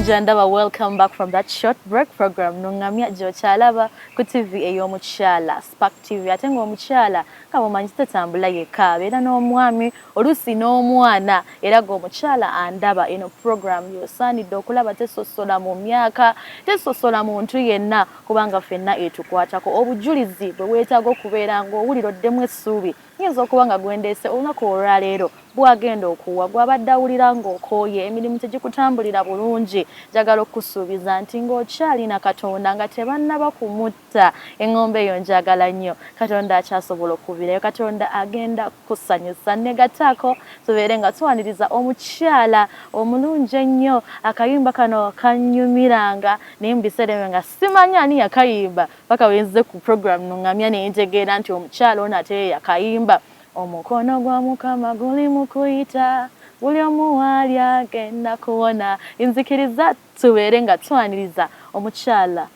Omulungi andaba, welcome back from that short break. Program Nuŋŋamya gy'okyalaba ku TV ey'omukyala, Spark TV. Ate ng'omukyala nga bw'omanyi tatambula yekka, abeera n'omwami, oluusi n'omwana. Era g'omukyala andaba, eno program y'osaanidde okulaba. Tesosola mu myaka, tesosola muntu yenna, kubanga ffenna etukwatako. Obujulizi bwe weetaaga okubeera ng'owulira oddemu essuubi, nyinza okuba nga gwendeese olunaku olwaleero bwagenda okuwa gwabadde awulira ng'okooye, emirimu tegikutambulira bulungi. Njagala okukusuubiza nti ng'okyalina Katonda, nga tebannaba kumutta eŋŋombe eyo njagala nnyo, Katonda akyasobola okubirayo. Katonda agenda kusanyusa. Negataako tubeere nga tuwaniriza omukyala omulungi ennyo. Akayimba kano kanyumiranga, naye mu biseera ebyo nga simanyi ani yakayimba, paka wenzize ku program Nuŋŋamya nentegeera nti omukyala ono ate ye yakayimba. Omukono gwa Mukama guli mu kuyita, buli omu waali agenda kuwona. Nzikiriza tubeere nga twaniriza omukyala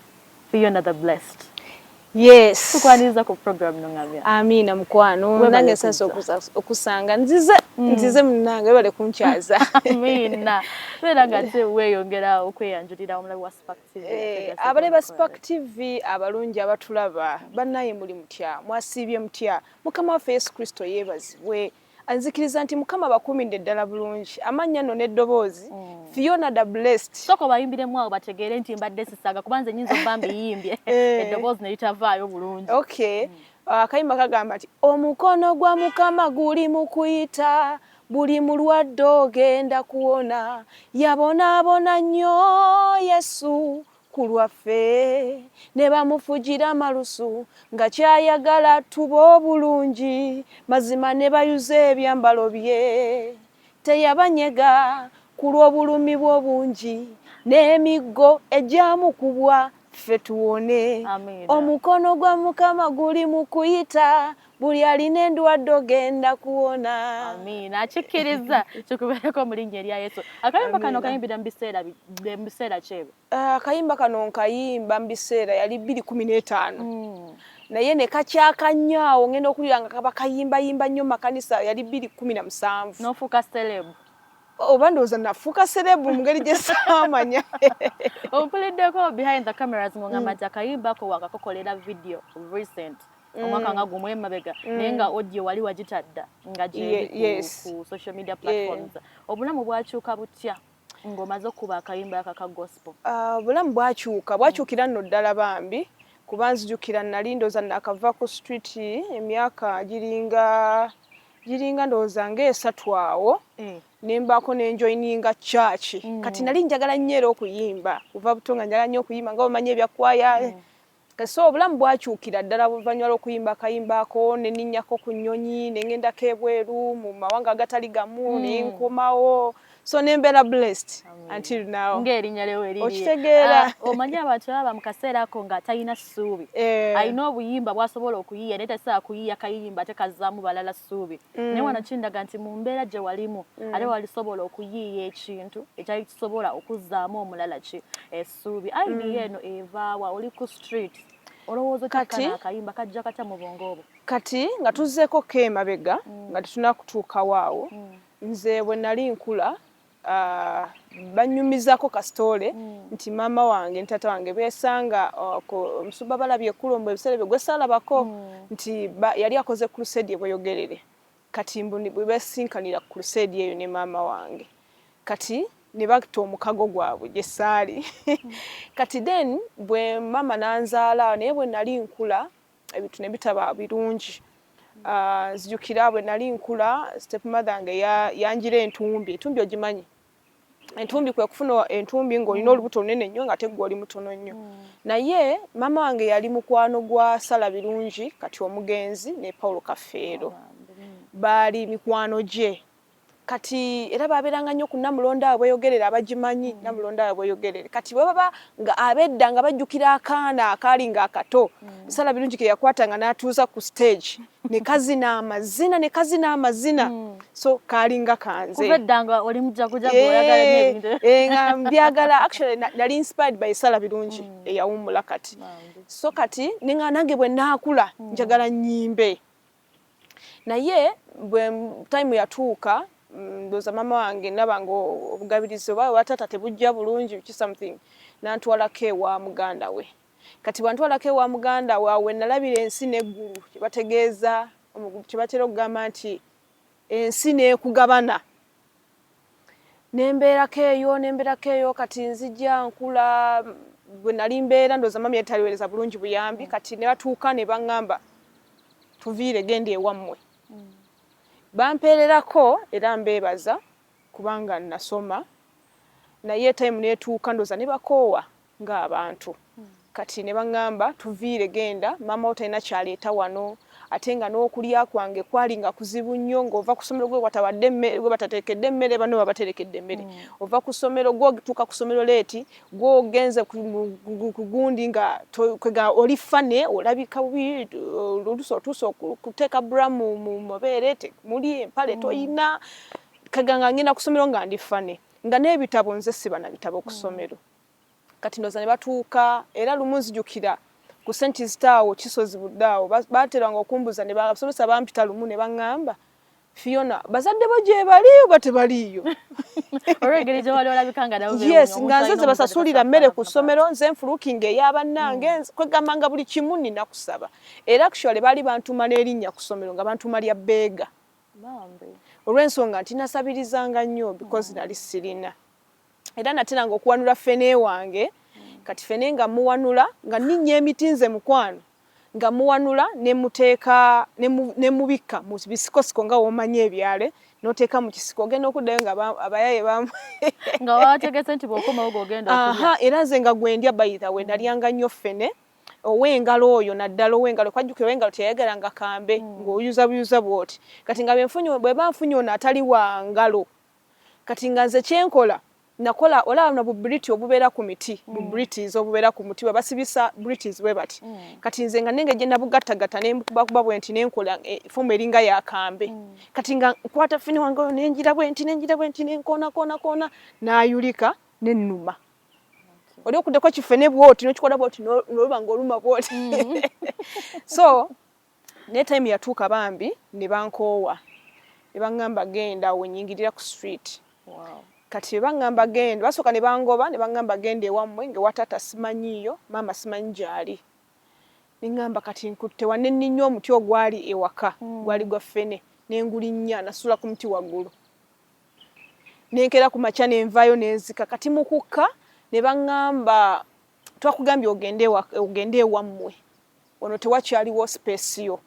Fiona the Blessed. Yes. Tukwaniriza ku program Nuŋŋamya. Amiina, mukwano. Webale nange nsanyuse kujja. Okusanga nzize munange, webale kunkyaza. Amiina. Beera nga te weeyongera okweyanjulira omulabi wa Spark TV. Abalabi ba Spark TV abalungi abatulaba, bannaye muli mutya? Mwasiibye mutya? Mukama waffe Yesu Kristo yeebazibwe. Anzikiriza nti Mukama bakuumidde ddala bulungi. Amannya nno n'eddoboozi, Fiona the Blessed. Sooka obayimbiremu awo bategeere nti mbadde sisaaga, kuba nze nyinza okuba mbiyimbye, eddoboozi ne litavaayo bulungi. Okay, akayimba kagamba nti omukono gwa Mukama guli mu kuyita, buli mulwadde ogenda kuwona. Yabonaabona nnyo Yesu ku lwaffe, ne bamufugira amalusu nga kyayagala tuba obulungi. Mazima ne bayuza ebyambalo bye, teyabanyega ku lw'obulumi bw'obungi n'emiggo egyamukubwa ffe tuwone. Amiina. Omukono gwa Mukama guli mu kuyita, buli alina endwadde ogenda kuwona. Amiina. Akikkiriza kikubeereko mu linnya erya Yesu. Akayimba kano Amiina. kayimbira mu biseera mu biseera ki ebyo? Akayimba kano nkayimba mu biseera yali 2015, naye ne kakyaka nnyo awo. Ngenda okuwulira nga kaba kayimbayimba nnyo mu makanisa, yali 2017. N'ofuuka celeb. Oba ndowooza nafuuka celeb mu ngeri gye saamanya. Ompuliddeko behind the cameras ng'ongamba nti akayimba ako wakakokolera video recent, omwaka nga gumu emabega, naye nga audio wali wagitadda nga gyeri ku social media platforms. Obulamu bwakyuka butya ng'omaze okukuba akayimba aka ka gospel? Ah, obulamu bwakyuka, bwakyukira nno ddala bambi, kuba nzijukira nali ndowooza nakava ku street emyaka giringa ndowooza ng'esatu awo, ne mbaako ne njoininga church. Kati nali njagala nnyo era okuyimba kuva buto, nga njagala nnyo okuyimba, nga omanyi ebya kwaya. So obulamu bwakyukira ddala oluvannyuma lw'okuyimba akayimba ako, ne ninnyako ku nnyonyi ne ŋŋendako ebweru mu mawanga agatali gamu, ne nkomawo. So ne mbeera blessed until now. Ng'erinnya lyo weriri. Okitegeera? Ah, omanyi abantu baba mu kaseera ako nga talina ssuubi, alina obuyimba bw'asobola okuyiiya, naye tasobola kuyiiya kayimba ate kazzaamu balala ssuubi. Naye wano kindaga nti mu mbeera gye walimu, ate walisobola okuyiiya ekintu ekyali kisobola okuzzaamu omulala ki essuubi. Idea eno evaawa? Oli ku street, olowooza okyakana, akayimba kajja katya mu bwongo obwo? Kati nga tuzzeeko ko emabega, nga tetunakutuukawo awo, nze bwe nali nkula, banyumizaako kasitole nti maama wange ne taata wange beesanga omusumba balabye ekkulombo ebiseera ebyo gwe saalabako, nti yali akoze crusade ebweyogerere. Kati mbu bwe beesinkanira ku crusade eyo ne maama wange, kati ne batta omukago gwabwe gye saali. Kati then bwe maama nanzaala, naye bwe nali nkula ebintu ne bitaba birungi. Nzijukira bwe nali nkula, step mother wange yanjira entumbi. Entumbi ogimanyi? Entumbi kwe kufuna entumbi ng'olina olubuto lunene nnyo nga teggwa, oli mutono nnyo. Naye maama wange yali mukwano gwa Sala Birungi, kati omugenzi, ne Paulo Kafeero, baali mikwano gye. Kati era babeeranga nnyo ku Namulondo awo bweyogerera, abagimanyi Namulondo awo bweyogerere. Kati bwe baba nga abedda nga bajjukira akaana akaali nga akato, Sala Birungi ke yakwata nga n'atuuza ku stage ne kazina amazina, ne kazina amazina. So kaalinga kanze. Kuva edda nga oli mujaguja, ng'oyagala nnyo ebintu. Eh, nga mbyagala. Actually nali inspired by Sala Birungi eyawummula kati. So kati nenga nange bwe naakula njagala nnyimbe. Naye bwe time yatuuka Ndowooza maama wange naba nga obugabirizi oba oba taata tebujja bulungi ki something, nantwalako ewa muganda we. Kati bwantwalako ewa muganda we, awo we nalabira ensi n'eggulu, kyebategeeza kyebatera okugamba nti ensi n'ekugabana. Nembeerako eyo, nembeerako eyo. Kati nzija nkula, bwe nali mbeera, ndowooza mami yali taliweereza bulungi buyambi. Kati ne batuuka ne baŋŋamba, "Tuviire, genda ewammwe." Bampeererako era mbeebaza kubanga nasoma, naye time neetuuka, ndowooza ne bakoowa ng'abantu. Kati ne baŋŋamba, "Tuviire, genda, maama wo talina kyaleeta wano." Ate nga n'okulya kwange kwali nga kuzibu nnyo, ng'ova ku ssomero gwe watawadde emmere, gwe batateekedde emmere, banno babaterekedde emmere. Ova ku ssomero, gwotuuka ku ssomero late, gwogenze ku gundi nga kwega oli funny, olabika bubi, oluusi otuuse okuteeka bra mu mabeere temuli, empale toyina. Kega nga ngenda ku ssomero nga ndi funny, nga n'ebitabo nze siba na bitabo ku ssomero. Kati ndowooza ne batuuka, era lumu nzijukira ku St Kizito Kisozi budde awo, baateranga okumbuuza ne abasomesa bampita lumu ne baŋŋamba, "Fiona, bazadde bo gye bali oba tebaliiyo?" Olw'engeri gye wali olabika nga nabo Yes, nga nze ze basasulira mmere ku ssomero, nze nfulukinga ey'abannange, kwegamba nga buli kimu nina kusaba. Era actually baali bantuma n'erinnya ku ssomero, nga bantuma lya beggar, olw'ensonga nti nasabirizanga nnyo because nali sirina. Era nateranga okuwanula ffene wange. Kati ffene nga muwanula, nga nninnya emiti nze mukwano, nga muwanula nemuteeka nemubikka mu bisikosiko, nga womanyi ebyale, n'oteeka mu kisiko, ogenda okuddayo nga abayaye bamu Nga wabategese nti bw'okomawo gw'ogenda okulya. Era nze nga gwendya. By the way, nalyanga nnyo ffene ow'engalo oyo, naddala ow'engalo. Kwajjukira ow'engalo teyayagalanga kambe, ng'oyuza buyuza bw'oti. Kati nga bwe banfunye ono atali wa ngalo, kati nga nze kyenkola, nakola olaba na bubriti obubeera ku miti, bubritis obubeera ku muti bwe basibisa britis bwe bati. Kati nze nga nenge gye nabugattagatta nembukubakuba bwe nti, nenkola form eringa yakambe. Kati nga nkwata ffene wange oyo, nenjira bwe nti, nenjira bwe nti, nenkoona koona koona, n'ayulika nennuma. Oli okuddeko kifene bwoti, nokikola bwoti, noluba ng'oluma bwoti. So ne time yatuuka, bambi ne bankoowa ne baŋŋamba, "Genda." Awo wenyingirira ku street. Kati bwe baŋŋamba genda, basooka ne bangoba ne baŋŋamba, "Genda ewammwe," nga ewa taata simanyiiyo, maama simanyi gy'ali. Ne ŋŋamba, kati nkutte wa? Ne nninnya omuti ogwali ewaka, gwali gwa ffene, ne ngulinnya, nasula ku muti waggulu. Nenkeera ku makya nenvaayo nenzika. Kati mu kukka ne baŋŋamba, "Twakugambye ogende ogende ewammwe, wano tewakyaliwo space yo."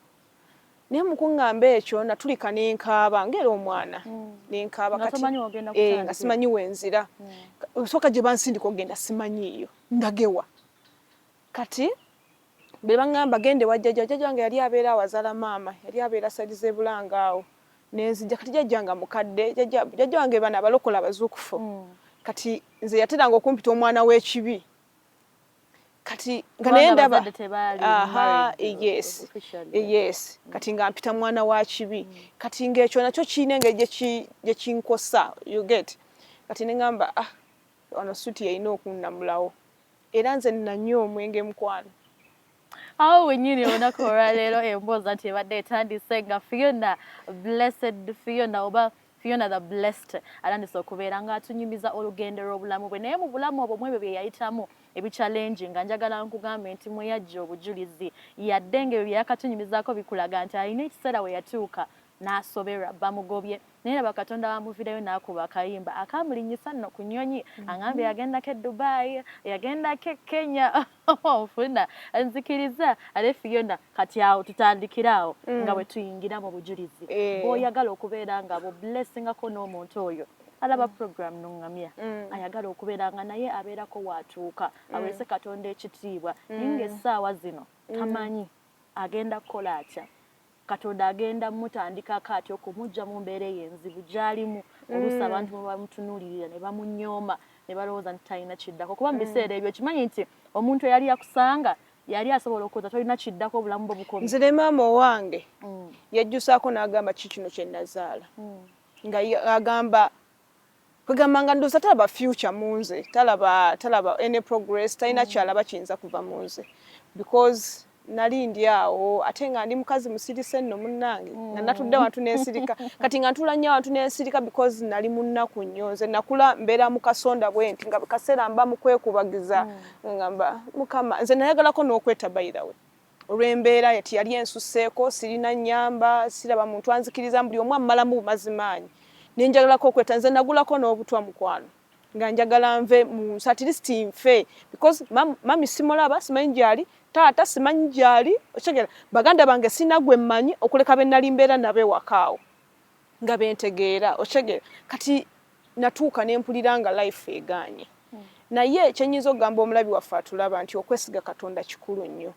Naye mu kuŋŋamba ekyo natulika nenkaaba ng'era omwana, nenkaaba. Nga kati tomanyi w'ogenda nga kutandikira. Simanyi wenzira, osooka gye bansindika okugenda simanyiiyo, ndagewa? Kati bwe baŋŋamba, "Genda ewa jjajja," jjajja wange yali abeera awazaala maama, yali abeera side z'e Bulanga awo. Nenzija. Kati jjajja nga mukadde, jjajja wange bano abalokola abazuukufu. Kati nze yateranga okumpita omwana w'ekibi. Kati nga naye ndaba, aha, yes yes kati nga mpita mwana wa kibi. Kati ng'ekyo nakyo kirina engeri gye kinkosa, you get? Kati ne ŋŋamba, "Ah, wano suti yalina okunnamulawo." Era nze nanywa omwenge, mukwano. Awo wennyini olunaku olwaleero emboozi nti ebadde etandise nga Fiona Blessed, Fiona oba Fiona the Blessed, atandise okubeera ng'atunyumiza olugendo lw'obulamu bwe. Naye mu bulamu obwo, mu ebyo bye yayitamu ebichallenge, nga njagala nkugambe nti mwe yajja obujulizi, yadde ng'ebyo bye yakatunyumizaako bikulaga nti alina ekiseera we yatuuka n'asoberwa, bamugobye, naye laba Katonda bamuvirayo n'akuba akayimba akamulinnyisa nno ku nnyonyi. Angambye yagendako e Dubai, yagendako e Kenya. Ofuna nzikiriza ate Fiona, kati awo tutandikire awo nga bwe tuyingira mu bujulizi bw'oyagala okubeera nga bwoblessingako n'omuntu oyo alaba program Nuŋŋamya, ayagala okubeera nga naye abeerako waatuuka, aweese Katonda ekitiibwa, naye ng'essaawa zino tamanyi agenda kukola atya, Katonda agenda mutandikako atya okumujja mu mbeera eyo enzibu gy'alimu. Oluusi abantu mwe bamutunuulirira ne bamunyooma ne balowooza nti talina kiddako, kuba mu biseera ebyo okimanyi nti omuntu eyali yakusanga yali asobola okukoza tolina kiddako, obulamu bwo bukomye. Nze ne maama owange yajjusaako n'agamba, "Ki kino kye nazaala?" Nga agamba, kwegamba nga ndowooza talaba future mu nze, talaba any progress, talina kyalaba kiyinza kuva mu nze because Nali ndi awo ate nga ndi mukazi musirise nno munnange, nga natudde wantu nensirika. Kati nga ntula nnyo awantu nensirika because nali mu nnaku nnyo. Nze nakula mbeera mu kasonda bwe nti, nga kaseera mba mu kwekubagiza, ngamba Mukama. Nze nayagalako n'okwetta, by the way, olw'embeera ti yali ensusseeko. Sirina nnyamba, siraba muntu anzikiriza, buli omu ammalamu bumazimaanyi, nenjagalako okwetta. Nze nagulako n'obutwa, mukwano, nga njagala nve mu nsi, at least nfe, because mami simulaba, simanyi gyali, taata simanyi gyali, okitegeera? Baganda bange sina gwe mmanyi okuleka be nali mbeera nabo ewakaawo nga bentegeera, okitegeera? Kati natuuka ne mpulira nga life egaanye. Naye kyenyinza okugamba omulabi waffe atulaba nti okwesiga Katonda kikulu nnyo.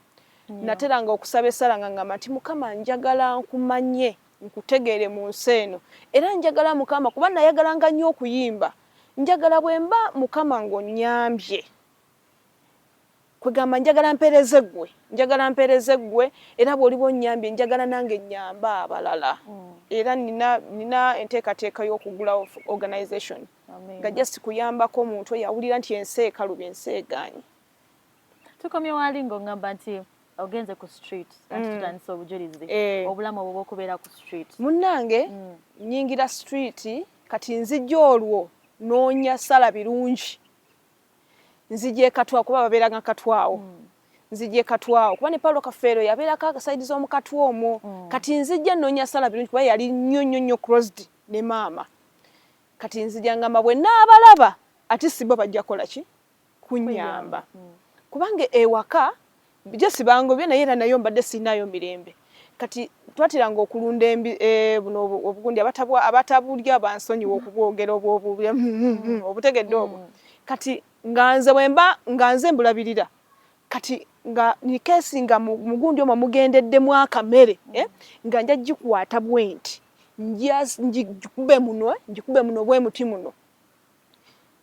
Nateranga okusaba essala nga ngamba nti, "Mukama, njagala nkumanye, nkutegeere mu nsi eno. Era njagala, Mukama, kuba nayagalanga nnyo okuyimba, njagala bwe mba, Mukama, ng'onnyambye, kwegamba njagala mpeereze ggwe, njagala mpeereze ggwe. Era bw'oliba onnyambye, njagala nange nnyambe abalala." Era nina enteekateeka y'okugulawo organization nga just kuyambako omuntu oyo awulira nti ensi ekalubye, ensi egaanye. Tukomye wali ng'oŋŋamba nti ogenze ku street, anti tutandise obujulizi, obulamu obwo bw'okubeera ku street. Munnange, nyingira street. Kati nzijja olwo noonya sala birungi, nzija ekatwa kuba babeeranga Katwawo. Nzija ekatwawo kuba ne Paulo Kafeero yabeerako aka side z'omu Katwa omwo. Kati nzijja noonya sala birungi kuba yali nnyo nnyo nnyo closed ne maama. Kati nzija ngamba bwe naabalaba ate si bo bajja kukola ki? Kunnyamba, kubanga ewaka je sibangobye, naye era nayo mbadde sirinayo mirembe. Kati twateranga okulunda buno obugundi abatabulya bansonyiwa okubwogera, obwobulya obutegedde obwo. Kati nga nze bwemba nga nze mbulabirira, kati nga nikesi nga mugundi omwo mugendeddemu akamere, nga nja gikwata bwe nti ngikube muno, ngikube muno bwe muti muno,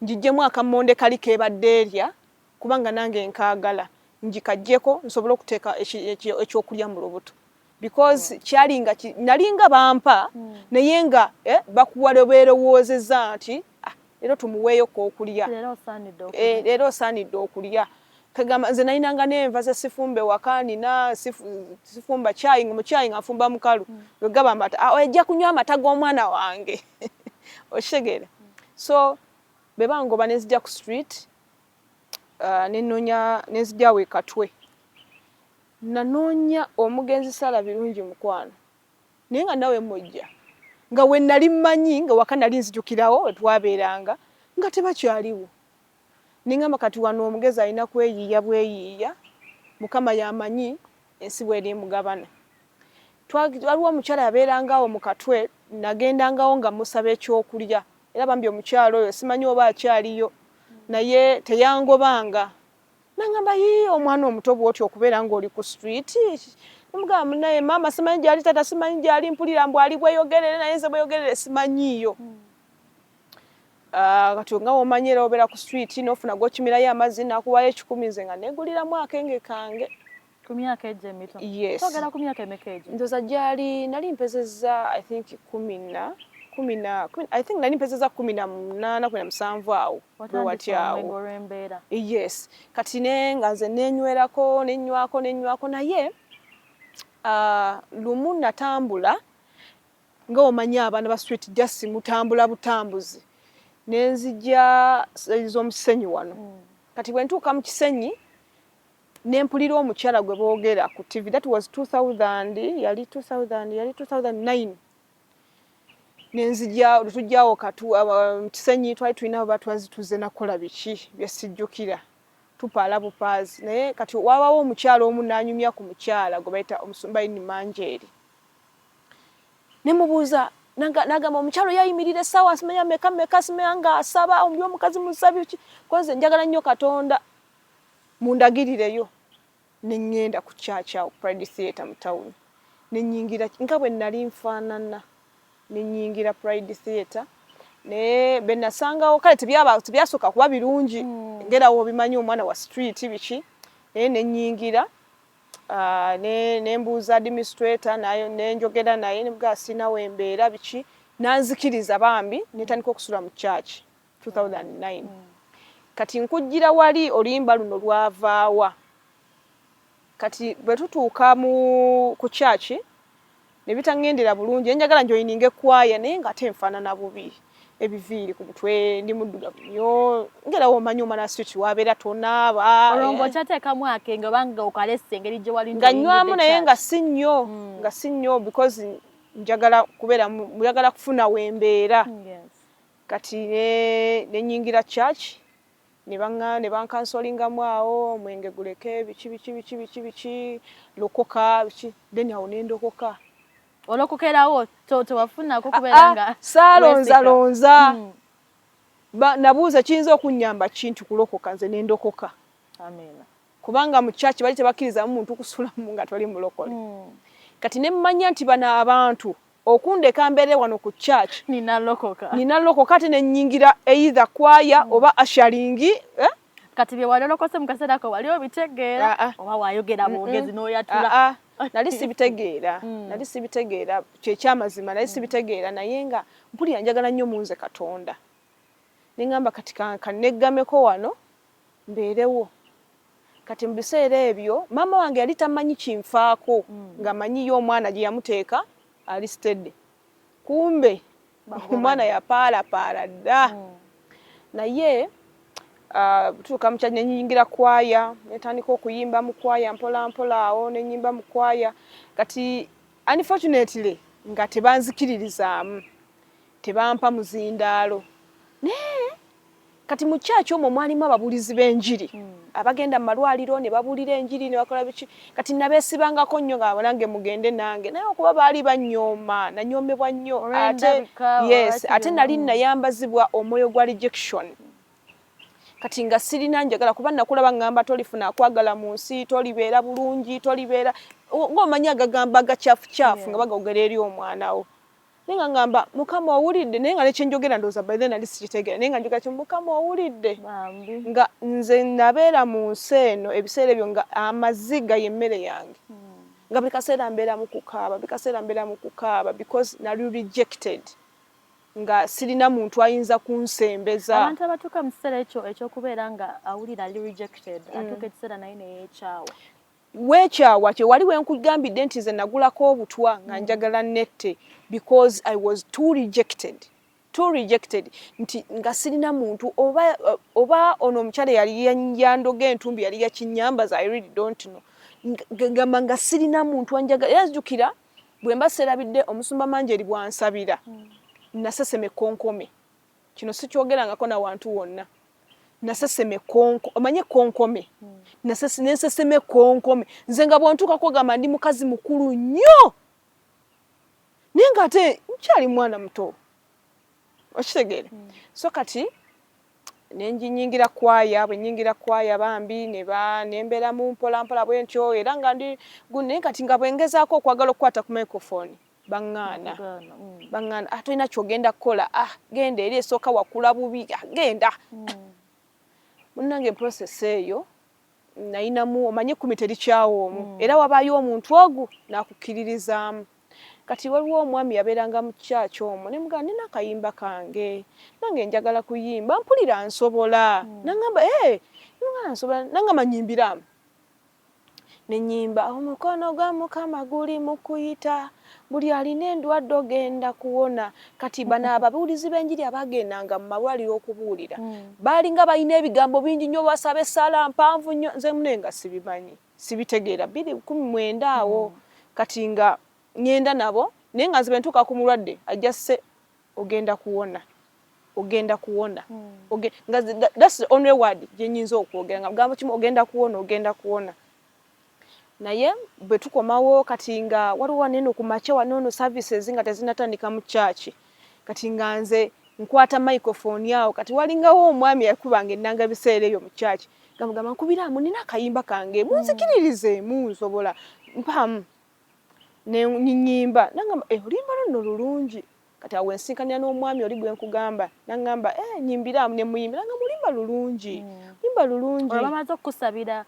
ngiggyemu akammonde kali kebadde erya, kubanga nange nkaagala, ngikaggyeko nsobole okuteeka ekyokulya mu lubuto, because kyalinga nalinga bampa, naye nga bakuwa beerowoozezza nti, "Ah, leero tumuweeyo kookulya, leero leero osaanidde okulya." Kagamba nze nalinanga n'enva ze sifumba ewaka, nina sifumba kyayi, mu kyayi nga nfumba mukalu, wegaba amata, "Ah, ojja kunywa amata g'omwana wange," okitegeera? So bwe bangoba nenzija ku street, nenoonya, nenzija awo e Katwe, nanoonya omugenzi Sala Birungi, mukwano, naye nga nawe mujja nga we nali mmanyi nga waka nali nzijukirawo we twabeeranga nga tebakyaliwo. Ningamba kati wano omugezi alina kweyiiya bweyiiya, Mukama yamanyi ensi bweri mugabana. Waliwo omukyala yabeerangawo mu Katwe, nagendangawo nga musaba ekyokulya. Era bambi omukyala oyo simanyi oba akyaliyo, naye teyangobanga. Nangamba, "Yii, omwana omuto bwoti okubeera ng'oli ku street?" Namugamba, "Munaye maama simanyi gyali, tata simanyi gyali, mpulira mbu ali Bweyogerere, naye nze Bweyogerere simanyiiyo." Ah, kati nga womanyi era obeera ku street n'ofuna gw'okimirayo amazzi n'akuwayo 100, nze nga neeguliramu akenge kange. Ku myaka egyo emito? Yes. Twogera ku myaka emeka egyo? Ndowooza gyali nali mpezezza, I think kumi na kumi na I think nali mpezezza 18, 17 awo bwe wati Watandise omwenge awo. olw'embeera. Yes, kati ne nga nze nenywerako, nenywako, nenywako, naye lumu natambula, nga omanyi abaana ba street just mutambula butambuzi, nenzija z'omu Kisenyi wano. Kati bwe ntuuka mu Kisenyi ne mpulira omukyala gwe boogera ku TV. That was 2000, yali 2000, yali 2009. Nenzija tujjawo katu mu Kisenyi, twali tulina batwazi tuze nakola biki byesijjukira, tupaala bupaazi. Naye kati wabawo omukyala omu n'anyumya ku mukyala gwe bayita omusumba Ini Manjeeri. Ne mubuuza, n'agamba omukyala oyo ayimirira essaawa simanya meka meka, simanya ng'asaba, omuli omukazi musabi ki, koze njagala nnyo Katonda, mundagirireyo. Ne ŋŋenda ku church awo Pride Theatre mu town, ne nnyingira nga bwe nali nfaanana, ne nnyingira Pride Theatre. Naye be nasangawo, kale tebyasooka kuba birungi, ngera wobimanyi omwana wa street biki. Naye ne nnyingira, ne mbuuza administrator, naye ne njogera naye, ne mugamba sirina wembeera biki, nanzikiriza bambi, ne ntandika okusula mu church 2009. Kati nkujjira wali oluyimba luno lwavaawa? Kati bwe tutuuka mu ku church ne bitaŋŋendera bulungi, ne njagala njoyininge kwaya, naye nga ate nfaanana bubi, ebiviiri ku mutwe, ndi muddugavu nnyo, ngera womanyi omwana street wabeera tonaaba. Olwo ng'okyateekamu akenge oba nga okalese engeri gye wali? Nga nnywamu, naye nga si nnyo, nga si nnyo, because njagala kubeera, njagala kufuna wembeera. Kati ne nnyingira church, ne baŋŋa ne bankansolingamu awo, omwenge guleke, biki biki biki biki biki, lokoka biki, then awo ne ndokoka. Olokokerawo, tewafunako kubeera nga Saalonzalonza. Nabuuza kiyinza okunnyamba ki nti kulokoka, nze ne ndokoka. Amiina. Kubanga mu church bali tebakkirizamu muntu kusulamu nga toli mulokole. Kati ne mmanya nti bano abantu okundeka mbeere wano ku church, nina lokoka. Nina lokoka, ate ne nnyingira either kwaya oba ushering, eh? Kati bye wali olokose mu kaseera ako wali obitegeera Ah, ah. oba wayogera bwogezi n'oyatula? Ah, ah, nali sibitegeera, nali sibitegeera, kyekyamazima nali sibitegeera, naye nga mpulira njagala nnyo mu nze Katonda. Ne ŋŋamba kati kaneggameko wano mbeerewo. Kati mu biseera ebyo maama wange yali tamanyi kinfaako, ng'amanyiyo omwana gye yamuteeka ali steady, kumbe omwana yapaalapaala dda. Naye tuuka mu church, nenyingira kwaya, netandika okuyimba mu kwaya mpola mpola awo, nenyimba mu kwaya. Kati unfortunately nga tebanzikiririzaamu, tebampa muzindaalo. Naye kati mu church omwo mwalimu ababuulizi b'enjiri abagenda mu malwaliro ne babuulira enjiri ne bakola biki. Kati nabeesibangako nnyo nga nange mugende nange, naye okuba baali banyooma, nanyoomebwa nnyo ate. Olw'endabika, Yes. olwaki Ate nali byonna. nayambazibwa omwoyo gwa rejection. Kati nga sirina njagala, kuba nakulaba ngamba tolifuna akwagala mu nsi, tolibeera bulungi, tolibeera ng'omanyi agagamba agakyafu kyafu nga bagogera eri omwana wo. Naye nga ngamba Mukama owulidde, naye nga nekyenjogera ndowooza by then nali sikitegeera, naye nga njogera ki, Mukama owulidde. Bambi. Nga nze nabeera mu nsi eno ebiseera ebyo nga amaziga y'emmere yange, nga buli kaseera mbeera mu kukaaba, buli kaseera mbeera mu kukaaba, because nali rejected, nga sirina muntu ayinza kunsembeza. Abantu abatuuka mu kiseera ekyo ekyokubeera nga awulira ali rejected, atuuka ekiseera naye neyeekyawa. Weekyawa. Kyewali wenkugambidde nti nze nagulako obutwa nga njagala nette, because I was too rejected, too rejected, nti nga sirina muntu oba ono omukyala yali yandoga entumbi yali yakinyambaza, I really don't know. Gamba nga sirina muntu anjagala. Era nzijukira bwe mba seerabidde, omusumba Manjeri bwansabira, nasesema ekkonkome. Kino sikyogerangako na wantu wonna. Nasesema ekkonko, omanye ekkonkome? Nensesema ekkonkome nze nga bwontuukako gamba ndi mukazi mukulu nnyo, naye ng'ate nkyali mwana muto, okitegeere? So kati nenjinyingira kwaya, bwe nyingira kwaya bambi neba nembeeramu mpola mpola bwe ntyo, era nga ndi naye kati nga bwengezaako okwagala okukwata ku microphone, baŋŋaana. Gaana. Baŋŋaana, ah, tolina kyogenda kukola, ah, genda eri esooka wakula bubi, ah, genda. Munnange, process eyo nayinamu, omanye 10 terikyawa omu, era wabaayo omuntu ogu n'akukkiririzaamu. Kati waliwo omwami yabeeranga mu church omwo, ne mugamba nina akayimba kange, nange njagala kuyimba, mpulira nsobola. Nangamba ee, nga nsobola, nangamba nyimbiramu. Ne nnyimba, omukono gwa Mukama guli mu kuyita buli alina endwadde ogenda kuwona. Kati bano ababuulizi b'enjiri abagendanga mu malwaliro okubuulira baalinga balina ebigambo bingi nnyo, basaba essaala mpanvu nnyo. Nze mune nga sibimanyi, sibitegeera, 2019 awo. Kati nga ŋŋenda nabo, naye nga nze bwe ntuuka ku mulwadde ajja se ogenda kuwona, ogenda kuwona. Nga that's the only word gye nnyinza okwogera, nga gambo kimu, ogenda kuwona, ogenda kuwona. Naye bwe tukomawo kati nga waliwo waneno ku makya wanono services nga tezinatandika mu church, kati nga nze nkwata microphone awo. Kati walingawo omwami yakubanga ennanga ebiseera ebyo mu church, nga mugamba nkubiraamu, nina akayimba kange, munzikiririzeemu, nsobola mpaamu. Ne nnyimba, nangamba eh, oluyimba lwo nno lulungi. Kati awo ensinkanira n'omwami oli gwe nkugamba, nangamba eh, nyimbiraamu, ne muyimbira, nangamba oluyimba lulungi, oluyimba lulungi. Olwo bamaze okukusabira,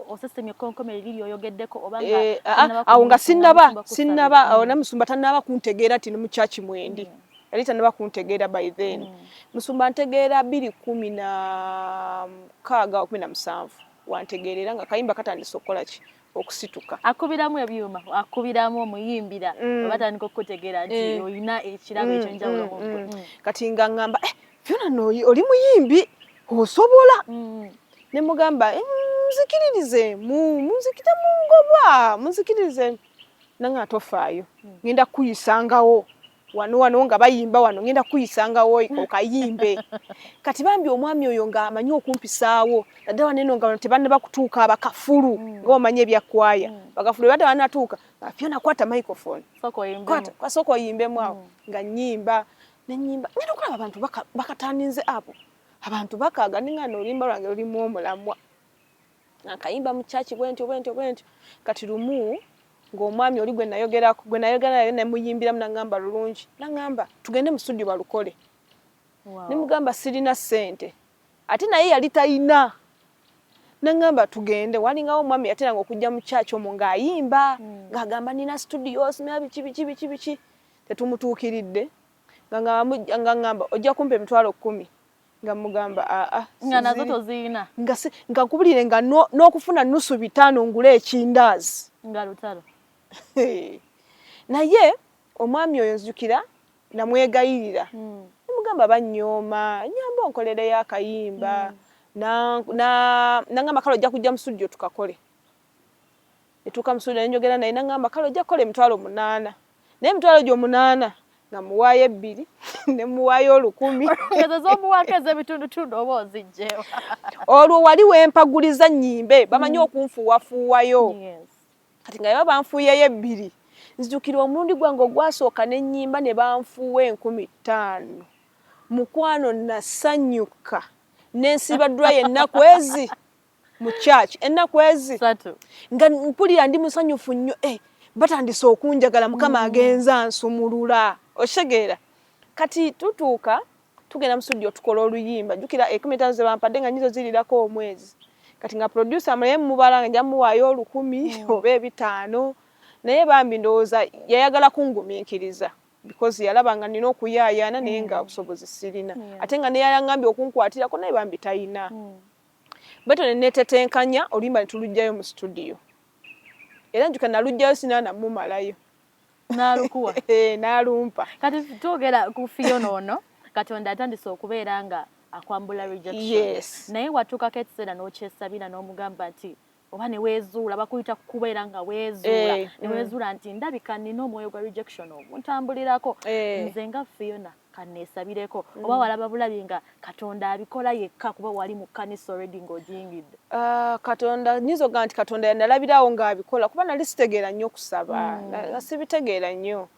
osesemye ekkonkome liri lyoyogeddeko, oba nga Eh, tonnaba awo nga sinnaba kumusumba kusabira? Sinnaba awo namusumba tannaba kuntegeera nti ne mu church mwendi. Yali tannaba kuntegeera by then. Musumba ntegeera 2016, 17 wantegeerera nga kayimba katandise okukola ki. Okusituka. Akubiramu ebyuma, akubiramu omuyimbira, batandika okukutegeera nti olina ekirabo ekyenjawulo mu ggwe. Kati nga ŋŋamba, "Eh, Fiona, no oli muyimbi, osobola." Ne mugamba, "Eh, munzikiririzeemu, munzikite, mungoba, munzikiririzeemu." Nanga tofaayo, ngenda kukuyisangawo wano wano nga bayimba wano, ngenda kukuyisangawo okayimbe. Kati bambi omwami oyo ng'amanyi okumpisaawo, naddala wano eno nga tebannaba kutuuka abakafulu, nga omanyi ebyakwaya, bakafulu beba tebannatuuka, nga Fiona kwata microphone. Sooka oyimbemu. Kwata, sooka oyimbemu awo. Nga nnyimba, nenyimba, ngenda okulaba abantu bakataninze abo, abantu bakaaga, ninga oluyimba lwange lulimu omulamwa, nga nkayimba mu church bwentyo bwentyo bwentyo. Kati lumu ng'omwami oli gwe nayogerako, gwe nayogera naye nemuyimbiramu, naŋŋamba lulungi, naŋŋamba tugende mu studio balukole. Ne mugamba sirina ssente, ate naye yali talina. Naŋŋamba tugende, walingawo omwami yateranga okujja mu church omwo ng'ayimba, ng'agamba nina studio, simanya biki biki biki biki. Tetumutuukiridde, nga ŋŋamba ojja kumpa 100,000, nga mugamba aa. Nga nazo toziyina. Nga nga nkubulire nga n'okufuna nusu bitaano ngule ekindaazi. Nga lutalo. Naye omwami oyo nzijukira namwegayirira, nemugamba banyooma, nyamba onkolereyo akayimba. Nangamba kale ojja kujja mu studio tukakole. Netuuka mu studio, nenjogera naye, nangamba kale ojja kukola 800,000, naye 800,000 nga muwaayo 2, ne muwaayo 1,000. Ezo z'omuwaako ez'ebitundutundu oba ozigyewa? Olwo wali wempaguliza nnyimbe, bamanyi okunfuuwafuuwayo. Kati nga baba banfuuyeyo 2, nzijukira omulundi gwange ogwasooka n'ennyimba ne banfuuwa 5,000. Mukwano, nasanyuka nensiba ddwayo ennaku ezi mu church, ennaku ezi 3. Nga mpulira ndi musanyufu nnyo, eh, batandise okunjagala, Mukama agenza nsumulula, okitegeera? Kati tutuuka, tugenda mu studio, tukola oluyimba. Jjukira 50,000 ze bampadde nga nyizo zirirako omwezi. Kati nga producer naye mubala nga nja muwaayo 1,000 oba 500, naye bambi ndowooza yayagala kungumiikiriza because yalaba nga nina okuyaayaana, naye nga obusobozi sirina, ate nga neyayaŋŋambye okunkwatirako naye bambi talina. Bwetyo ne neetetenkanya oluyimba ne tuluggyayo mu studio, era njuka naluggyayo sinaa namumalayo. N'alukuwa? N'alumpa. Kati twogera ku Fiona ono, Katonda atandise okubeera nga akwambula rejection. Yes. Naye watuukako ekiseera n'okyesabira n'omugamba nti oba ne weezuula, bakuyita kubeera nga weezuula, ne weezuula nti ndabika nina omwoyo gwa rejection oguntambulirako, nze nga Fiona kaneesabireko, oba walaba bulabi nga Katonda abikola yekka, kuba wali mu kkanisa already ng'ogiyingidde? Ah, Katonda, nyinza okugamba nti Katonda yanalabirawo ng'abikola, kuba nali sitegeera nnyo kusaba, nga sibitegeera nnyo,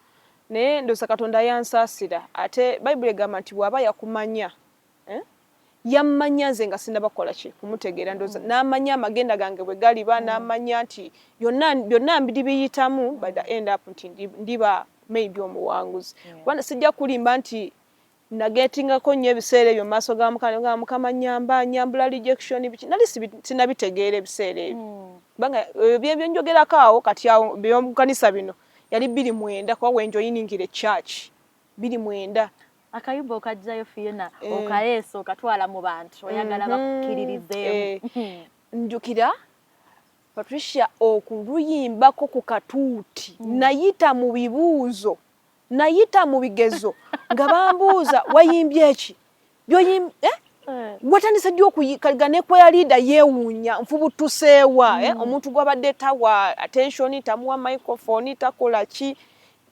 naye ndowooza Katonda yansaasira. Ate Bayibuli egamba nti bw'aba yakumanya, eh? Yammanya nze nga sinnaba kukola ki, kumutegeera. Ndowooza n'amanya amagenda gange bwe galiba, n'amanya nti byonna byonna ndibiyitamu, by the end up nti ndiba maybe omuwanguzi. Kuba sijja kulimba nti nagetingako nnyo ebiseera ebyo mu maaso ga Mukama nga Mukama nyamba, nyambula rejection biki, nali sinabitegeera ebiseera ebyo, kubanga ebyo byenjogerako awo kati awo byomukanisa bino yali 2009, kuba wenjoyiningira echurch 2009. Akayimba okajjayo Fiona, okaleesa, okatwala mu bantu, oyagala bakukkiririzeemu. Njukira Patricia, okuluyimbako ku katuuti, nayita mu bibuuzo, nayita mu bigezo, nga bambuuza wayimbye eki, byoyim, eh? Watandise ddi okuyiga? Ne choir leader yeewuunya nfubutuseewa, eh? Omuntu gwabadde tawa attention, tamuwa microphone, takola ki,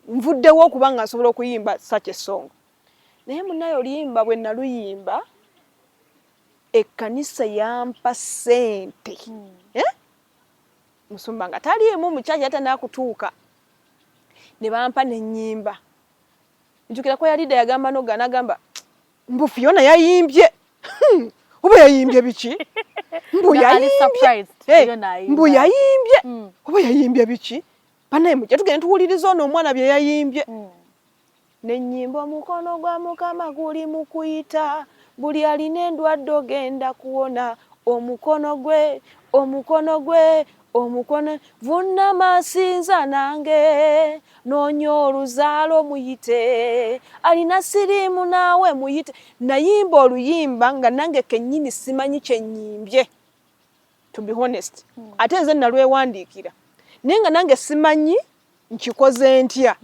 nvuddewo okuba nga nsobola okuyimba such a song. Naye munaye oluyimba bwe naluyimba, ekkanisa yampa ssente, eh? Musumba nga taliimu mukyaki, ate nakutuuka ne bampa nenyimba. Njukira choir leader yagamba noga, nagamba mbu Fiona yayimbye, oba yayimbye biki? Mbu yayimbye, mbu yayimbye, oba yayimbye biki? Banaye mujja tugende tuwuliriza ono omwana bye yayimbye. Nenyimba, omukono gwa Mukama guli mu kuyita buli alina endwadde, ogenda kuwona, omukono gwe, omukono gwe, omukono vunnama, nsinza nange, noonya oluzaalo, muyite alina siriimu naawe muyite. Nayimba oluyimba nga nange kennyini simanyi kyenyimbye, to be honest. Ate nze nalwewandiikira. Naye nga nange simanyi nkikoze ntya.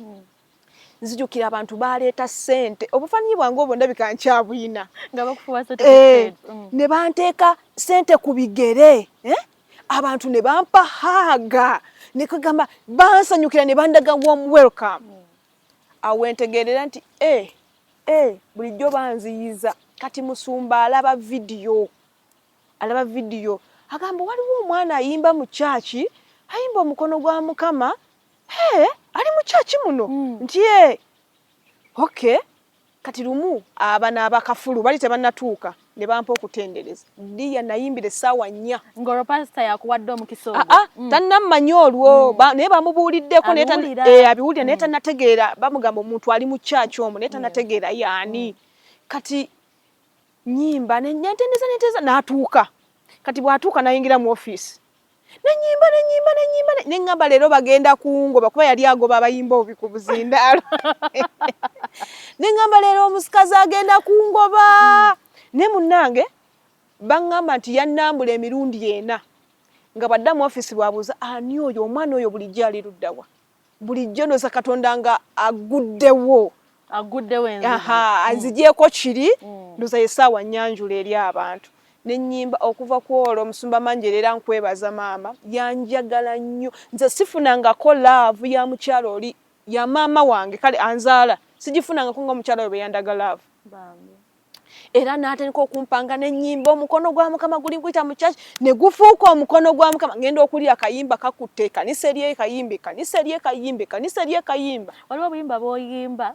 Nzijukira abantu baleeta ssente, obufaananyi bwange obwo ndabika nkyabuyina. Nga bakufuwa certificate. Ne banteeka ssente ku bigere, eh? Abantu ne bampa hug, ne kagamba bansanyukira ne bandaga warm welcome. Awo wentegeerera nti bulijjo banziyiza. Kati musumba alaba vidiyo, alaba vidiyo, agamba waliwo omwana ayimba mu kyaki, ayimba omukono gwa Mukama, hey, ali mu kyaki muno. Nti okay. Kati lumu abano abakafulu bali tebannatuuka ne bampa okutendereza. Ddiya nayimbira essaawa 4. Ng'olwo pasita yakuwadde omukisa ogwo. Ah, ah, tannammanyi olwo, naye bamubuuliddeko naye Abiwulira. Abiwulira naye tannategeera. Bamugamba omuntu ali mu kyaki omwo naye tannategeera yaani. Kati nyimba nentendereza nentendereza n'atuuka. Kati bw'atuuka n'ayingira mu ofiisi, nenyimba nenyimba nenyimba neŋŋamba leero bagenda kungoba, kuba yali agoba abayimba obubi ku buzindaalo. Neŋŋamba leero omusikazi agenda kungoba. Naye munnange baŋŋamba nti yannambula emirundi 4, nga bw'adda mu ofiisi bw'abuuza ani oyo omwana oyo bulijjo ali ludda wa, bulijjo ndowooza Katonda nga aguddewo. Aguddewo enzigi. Aha, anzigyeko kiri. Ndowooza ye ssaawa nnyanjula eri abantu. Nenyimba okuva ku olwo. Omusumba Manjere, era nkwebaza maama, yanjagala nnyo. Nze sifunangako love ya mukyalo oli ya maama wange, kale anzaala, sigifunangako nga omukyala oyo bwe yandaga love. Bambi. Era n'atandika okumpanga n'ennyimba omukono gwa Mukama guli nkuyita mu church, ne gufuuka omukono gwa Mukama. Ngenda okulya akayimba kakutte ekkanisa eri ekayimba, ekkanisa eri ekayimba, ekkanisa eri ekayimba. Waliwo obuyimba bw'oyimba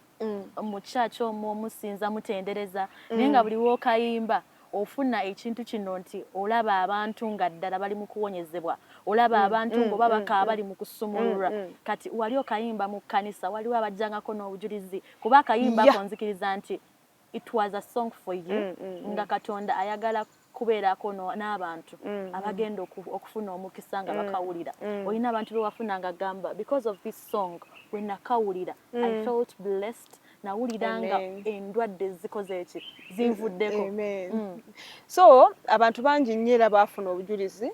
mu church omwo omusinza mutendereza, naye nga buli w'okayimba ofuna ekintu kino nti olaba abantu nga ddala bali mu kuwonyezebwa, olaba abantu ng'oba bakaaba bali mu kusumululwa. Kati wali okayimba mu kkanisa, waliwo abajjangako n'obujulizi, kuba akayimba ako nzikiriza nti it was a song for you, nga Katonda ayagala kubeerako n'abantu abagenda okufuna omukisa nga bakawulira. Olina abantu bewafuna nga gamba, because of this song we nakawulira, I felt blessed, nawulira nga Amen. endwadde zikoze eki, zinvuddeko. Amen. So abantu bangi nnyo era baafuna obujulizi,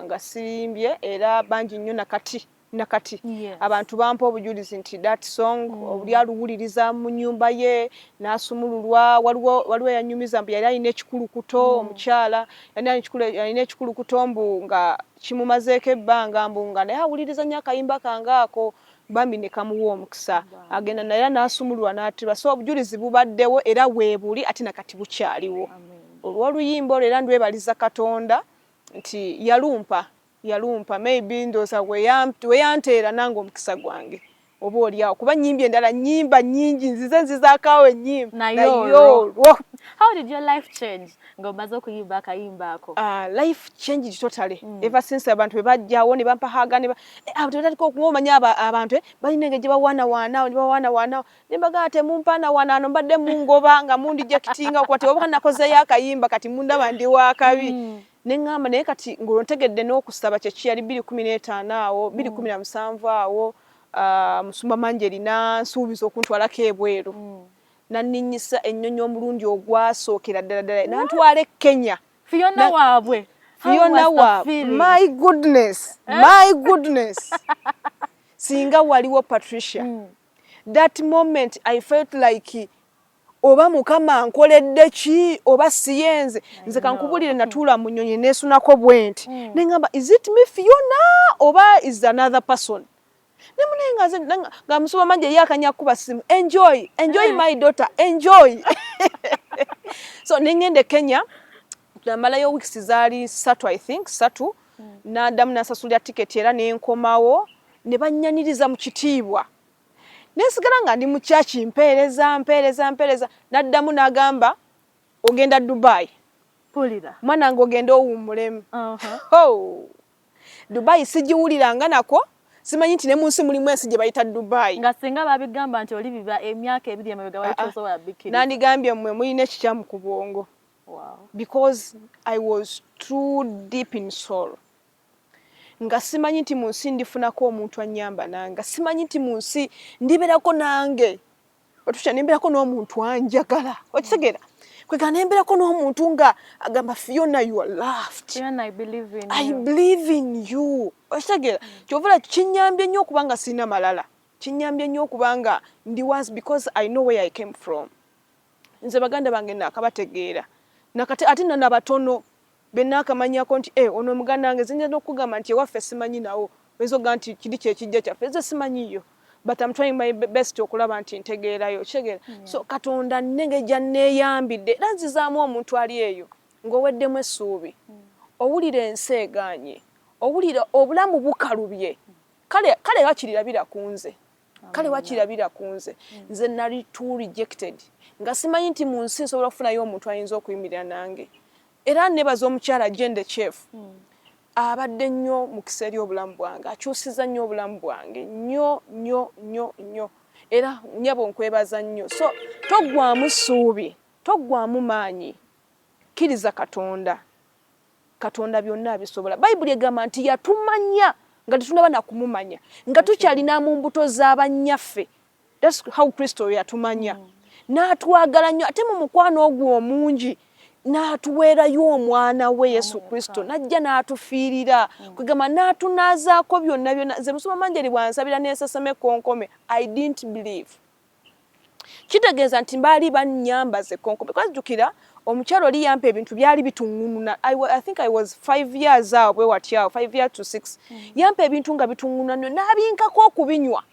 nga sirimbye, era bangi nnyo nakati nakati. Abantu bampa obujulizi nti that song obuli aluwuliriza mu nnyumba ye n'asumululwa. Waliwo eyanyumiza mbu yali alina ekikulukuto, omukyala yali alina ekikulukuto mbu nga kimumazeeko ebbanga, mbu nga naye awuliriza nnyo akayimba kange ako, bambi ne kamuwa omukisa, agenda naye n'asumululwa n'atirwa. So obujulizi bubaddewo era weebuli ate nakati bukyaliwo olw'oluyimba olwo, era ndwebaliza Katonda nti yalumpa, yalumpa. Maybe ndowooza weyanteera nange omukisa gwange oba oli awo, kuba nnyimbi endala nnyimba nnyingi, nzize nzizaako awo ennyimba. Naye naye olwo. Olwo. How did your life change ng'omaze okuyimba akayimba ako? Life changed totally. Ever since abantu bwe bajjawo ne bampa hug ne abantu batandika okumanya abantu balina engeri gye bawaanawaana ne bawaanawaana, ne mbagamba temumpaanawaana, ano mbadde mungoba nga mundejectinga okuba teoba nakozeeyo akayimba, kati mundaba ndi wakabi. Ne ŋŋamba naye kati ng'olwo ntegedde n'okusaba kye kiyali 2015 awo, 2017 awo, musumba Manjeri n'ansuubiza okuntwalako ebweru. Nanninyisa ennyonyi omulundi ogwasookera ddala ddala, n'antwala e Kenya. Fiona waabwe. Fiona waabwe, my goodness, my goodness, singa waliwo Patricia. That moment I felt like oba Mukama nkoledde ki oba siyenze nze. Kankubulire, natuula mu nnyonyi neesunako bwe nti, ne ŋŋamba, is it me Fiona oba is another person? Ne munaye nga nze nga musumba manje ye akanya kuba simu, enjoy, enjoy, my daughter, enjoy. So ne ŋŋenda e Kenya, namalayo weeks zaali 3, I think 3. Naddamu nasasulira tiketi era nenkomawo, ne bannyaniriza mu kitiibwa, nensigala nga ndi mu kyaki, mpeereza, mpeereza, mpeereza. Naddamu n'agamba ogenda Dubai. Pulira. Mwana wange, ogende owummulemu. Oh. Dubai sigiwuliranga nako, simanyi nti ne mu nsi mulimu ensi gye bayita Dubai. Nga singa babigamba nti oli biba emyaka 2 emabega, wali tosobola bikkiriza. Nandigambye mmwe mulina ekikyamu ku bwongo. Because I was too deep in sorrow, nga simanyi nti mu nsi ndifunako omuntu annyamba nange, nga simanyi nti mu nsi ndibeerako nange otusha, nembeerako n'omuntu anjagala, okitegeera? Kwega nembeerako n'omuntu nga agamba, Fiona, you are loved. Fiona, I believe in I you. believe in you. Okitegeera? Kyovula kinyambye nnyo okuba nga sirina malala, kinyambye nnyo okuba nga ndi wansi, because I know where I came from. Nze baganda bange naakabategeera nakati, ate nana batono benaakamanyako nti e ono muganda wange. Zinja n'okugamba nti ewaffe simanyi nawo, oyinza okugamba nti kiri kyekijja kyaffe, nze simanyiyo, but I'm trying my best okulaba nti ntegeerayo. Kitegeera? So Katonda nengeri gyanneeyambidde, era nzizaamu omuntu ali eyo ng'oweddemu essuubi, owulira ensi egaanye, owulira obulamu bukalubye, kale kale wakirirabira ku nze, kale wakirabira ku nze. Nze nali too rejected, nga simanyi nti mu nsi nsobola okufunayo omuntu ayinza okuyimirira nange. Era nebaza omukyala Jende Chef, abadde nnyo mukisa eri obulamu bwange, akyusiza nnyo obulamu bwange, nnyo nnyo nnyo nnyo. Era nyabo nkwebaza nnyo. So toggwamu ssuubi, toggwamu maanyi, kkiriza Katonda. Katonda byonna abisobola. Bayibuli egamba nti yatumanya nga tetunaba nakumumanya, nga tukyalina mu mbuto z'abannyaffe. That's how Kristo yatumanya. N'atwagala nnyo, ate mu mukwano ogwo omungi n'atuweerayo omwana we Yesu Kristo, n'ajja n'atufiirira, kwegamba n'atunaazaako byonna byonna. Nze musoma manjeri bwansabira n'ensesema ekkonkome, I didn't believe. Kitegeeza nti baali bannyambaza ekkonkome. Kwajjukira omukyalo oli yampa ebintu byali bituŋŋununa. I think I was 5 years awo bwe wati awo, 5 years to 6. Yampa ebintu nga bituŋŋununa nnyo, n'abinkako okubinywa,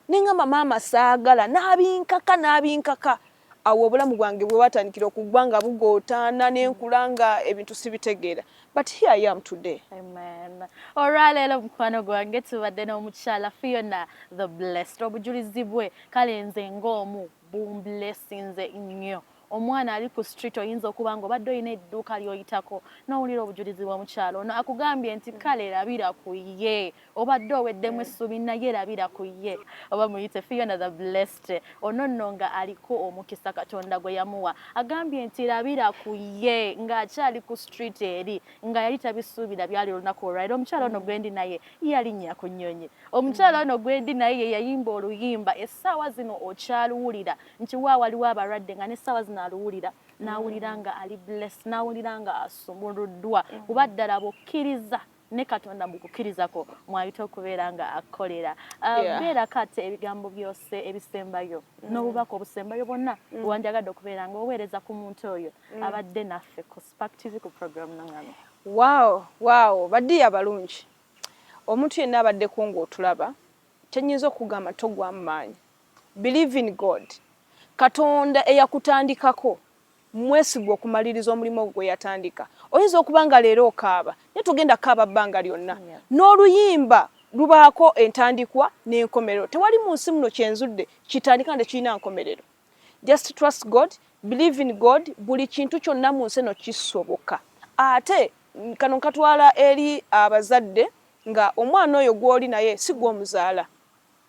neŋŋamba maama saagala, n'abinkaka n'abinkaka. Awo obulamu bwange bwe bwatandikira okugwa nga bugootaana, n'enkula nga ebintu sibitegeera, but here I am today. Amen. Olwaleero mukwano gwange tubadde n'omukyala Fiona the Blessed. Obujulizi bwe, kale nze ng'omu bumblessinze nnyo. Omwana ali ku street, oyinza okuba nga obadde olina edduuka ly'oyitako n'owulira obujulizi bw'omukyala ono, akugambye nti kale labira ku ye. Obadde oweddemu essuubi, naye labira ku ye, oba muyite Fiona the Blessed. Ono nno nga aliko omukisa Katonda gwe yamuwa, agambye nti labira ku ye ng'akyali ku street eri, nga yali tabisuubira byali olunaku olwaliro. Omukyala ono gwendi naye yalinnya ku nnyonyi. Omukyala ono gwendi naye ye yayimba oluyimba essaawa zino okyaluwulira nti wa waliwo abalwadde, nga n'essaawa zino aluwulira n'awulira nga ali blessed, n'awulira nga asumuluddwa. Kuba ddala bw'okkiriza ne Katonda mu kukkirizako mwayita okubeera nga akolera. Beerako ate ebigambo byose ebisembayo n'obubaka obusembayo bwonna bwewandyagadde okubeera nga oweereza ku muntu oyo abadde naffe ku Spark TV ku program Nangano. Wow, baddiyo abalungi, omuntu yenna abaddeko ng'otulaba, kyenyinza okugamba, togwamu maanyi, believe in God. Katonda eyakutandikako mwesigwa okumaliriza omulimu gwe yatandika. Oyinza okuba nga leero okaaba, naye togenda kaaba bbanga lyonna. N'oluyimba lubaako entandikwa n'enkomerero. Tewali mu nsi muno kyenzudde kitandika nga tekirina nkomerero. Just trust God, believe in God. Buli kintu kyonna mu nsi eno kisoboka. Ate kano nkatwala eri abazadde, nga omwana oyo gw'oli naye si gw'omuzaala,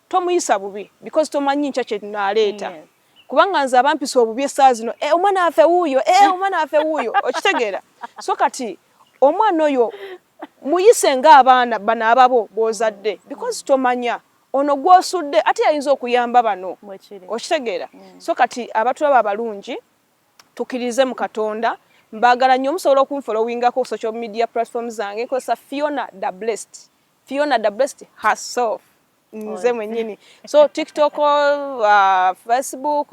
tomuyisa bubi, because tomanyi nkya kyenaaleeta. Kubanga nze abampisa obubi essaawa zino, e, omwana waffe wuuyo, e, omwana waffe wuuyo. Okitegeera? So kati omwana oyo muyise ng'abaana bano ababo b'ozadde, because tomanya ono gw'osudde ate yayinza okuyamba bano. Okitegeera? So kati abatulaba abalungi, tukkirize mu Katonda. Mbaagala nnyo. Musobola okunfollowingako social media platforms zange, nkozesa Fiona the Blessed, Fiona the Blessed herself, nze mwennyini. So TikTok, Facebook,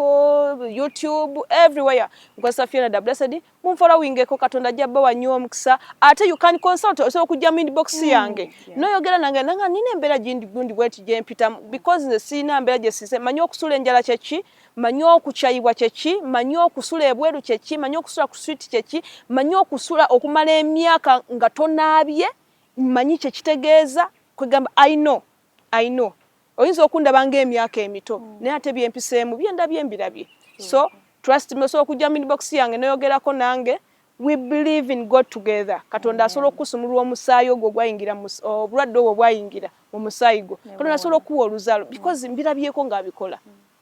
YouTube, everywhere nkozesa Fiona the Blessed. Munfollowingeko, Katonda ajja bbawa nnyo omukisa. Ate you can consult, osobola okujja mu inbox yange noyogera nange, nanga nina embeera gindi gundi bweti gyempitamu, because nze sirina mbeera gye sise. Manyi okusula enjala kyeki, manyi okukyayibwa kyeki, manyi okusula ebweru kyeki, manyi okusula ku street kyeki, manyi okusula okumala emyaka nga tonaabye, manyi kyekitegeeza. Kwegamba I know, I know. Oyinza okundaba ng'emyaka emito, naye ate byempiseemu byendabye mbirabye. So trust me, osobola okujja mu inbox yange noyogerako nange. We believe in God together. Katonda asobola okukusumulula omusaayi ogwo gwayingira, obulwadde obwo bwayingira mu musaayi gwo. Katonda asobola okuwa oluzaalo, because mbirabyeko ng'abikola.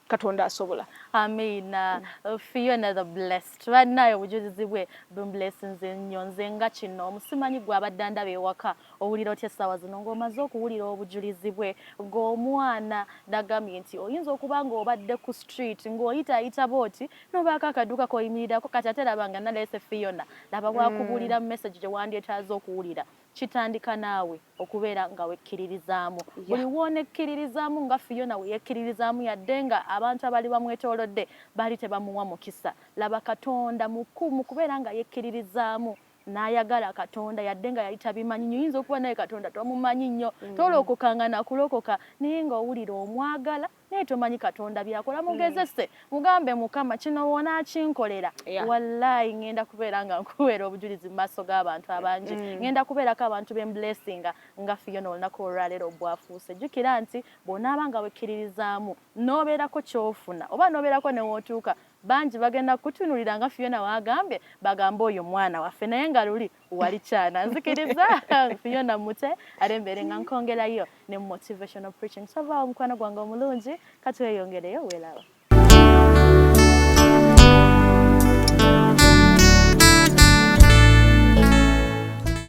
Katonda asobola. Amiina. Fiona the Blessed, bannaye obujulizi bwe bumblessinze nnyo. Nze nga kino omusimanyi gwe abadde ndaba ewaka, owulira otya essaawa zino ng'omaze okuwulira obujulizi bwe ng'omwana nagambye nti oyinza okuba ng'obadde ku street ng'oyitaayita bwoti n'obaako akaduuka k'oyimirirako, kati ate laba nga naleese Fiona, laba bwakubuulira message gye wandyetaaze okuwulira. Kitandika naawe okubeera nga wekkiririzaamu. Buli woonekkiririzaamu nga Fiona we yekkiririzaamu, yadde nga abantu abali bamwetoolodde baali tebamuwa mukisa. Laba Katonda mu kubeera nga yekkiririzaamu n'ayagala Katonda yadde nga yali tabimanyi nnyo. Oyinza okuba naye Katonda tomumanyi nnyo, tolokokanga nakulokoka, naye ng'owulira omwagala, naye tomanyi Katonda byakola. Mugezese, mugambe, "Mukama, kino wonaakinkolera, wallayi ŋŋenda kubeera nga nkuweera obujulizi mu maaso g'abantu abangi, ŋŋenda kubeerako abantu bemblessinga nga Fiona olunaku olwaleero bwafuuse." Jjukira nti bw'onaaba nga wekkiririzaamu n'obeerako ky'ofuna oba n'obeerako ne wootuuka, bangi bagenda kutunulira nga Fiona wagambye, bagambe, "Oyo mwana waffe," naye nga luli wali kyana. Nzikiriza Fiona mute ate mbeere nga nkongerayo ne motivational preaching. Sovaawo, mukwano gwange omulungi, katweyongereyo. Weeraba.